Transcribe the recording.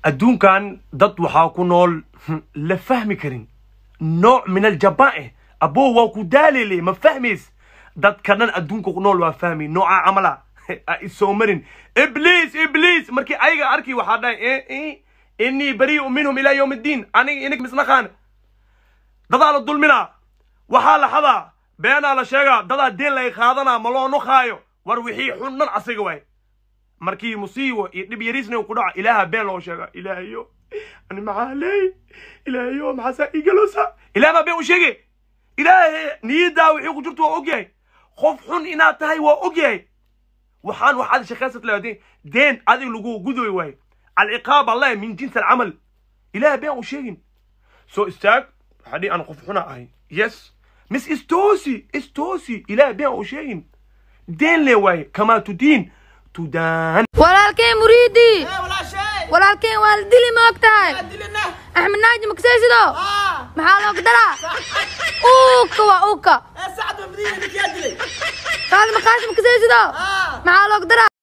Adduunkan dad waxaa ku nool la fahmi karin, nooc min aljabaa. Abo, waa ku daalele, ma fahmays? Dadka dhan adduunka ku nool waa fahmi nooca camala ha isoo marin. Ibliis, ibliis markii ayaga arki waxaa dhahay إني بريء منهم إلى يوم الدين. Aniga inig misnaqaan. Dadaa la dulminaa, waxaa la xadaa, beenaa la sheegaa, dadaa deen laga qaadanaa, ma loo noqaayo. War wixii xun dhan asiga waay. Markii musiibo iyo dhib yariisna ku dhaco, Ilaaha been loo sheegaa. Ilaahayo, ani maxaa leey? Ilaahayo, maxaasaa igalosa? Ilaah baa been u sheegay. Ilaahay niyaddaa wixii ku jirto waa ogyahay. Qof xun inaad tahay waa ogyahay. Waxaan waxaad shaqaysat leedahay, deen adiga lagu gudoy waay. العقاب الله من جنس العمل. Ilaah been u sheegin. Soo istaag, waxaa dhihi aan qof xuna ahay, yes, mis istoosi, istoosi. Ilaah been u sheegin, deen le waaye. كما تدين تدان. Walaalkeen Muriidi, walaalkeen waa la dili, ma og tahay? Axmed Naaji makasaysido, maxaa looga daraa? Uuka waa uuka. Faadima Qaasim makasaysido, maxaa looga daraa?